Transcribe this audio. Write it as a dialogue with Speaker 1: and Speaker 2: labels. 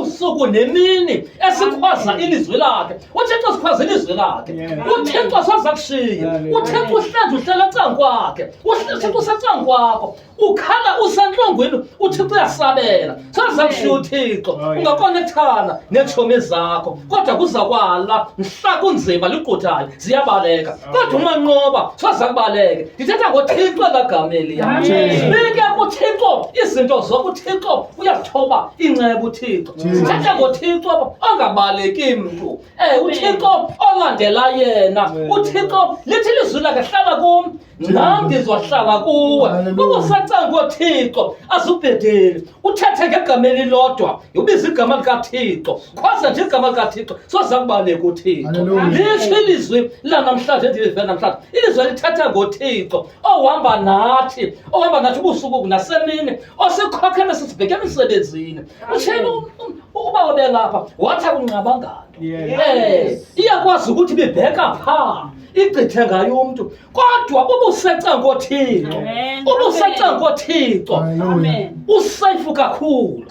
Speaker 1: Ubusuku nemini esikhwaza ilizwi lakhe. UThixo sikhwaza ilizwi lakhe. UThixo soza kushiya. UThixo uhlanje uhlela ecangkwakhe. UThixo usecangkwakho. Ukhala usentlungwini, uThixo uyasabela. Soza kushiya uThixo.
Speaker 2: Oh,
Speaker 1: Ungakonekthana neetshomi zakho, kodwa kuza kwala mhla kunzima liquthayo ziyabaleka. Kodwa umanqoba soza kubaleke. Ndithetha ngoThixo elagama eliya. Bike kuThixo izinto zokuThixo uyazithoba inceba uThixo. Sithetha ngoThixo ongabaleki mntu. UThixo olandela yena. UThixo lithi ilizwi lakhe hlala kum nam ndizohlala kuwe. Ubusacango Thixo azubhedeli. Uthethe ngegama elilodwa, ubiza igama likaThixo. Khwaza nje igama likaThixo, soza kubaleka uThixo. Litsho ilizwi lanamhlanje ndilive namhlanje. Ilizwi elithetha ngoThixo ohamba nathi, ohamba nathi ubusuku nasemini, osikhokhele sisibheke emisebenzini. Utshilo uba ubelapha wathi akunqabanga nto. Iyakwazi ukuthi ibibheka phaa igqithe ngayo umntu, kodwa ubusecango Thixo, ubusecango Thixo, usefu kakhulu.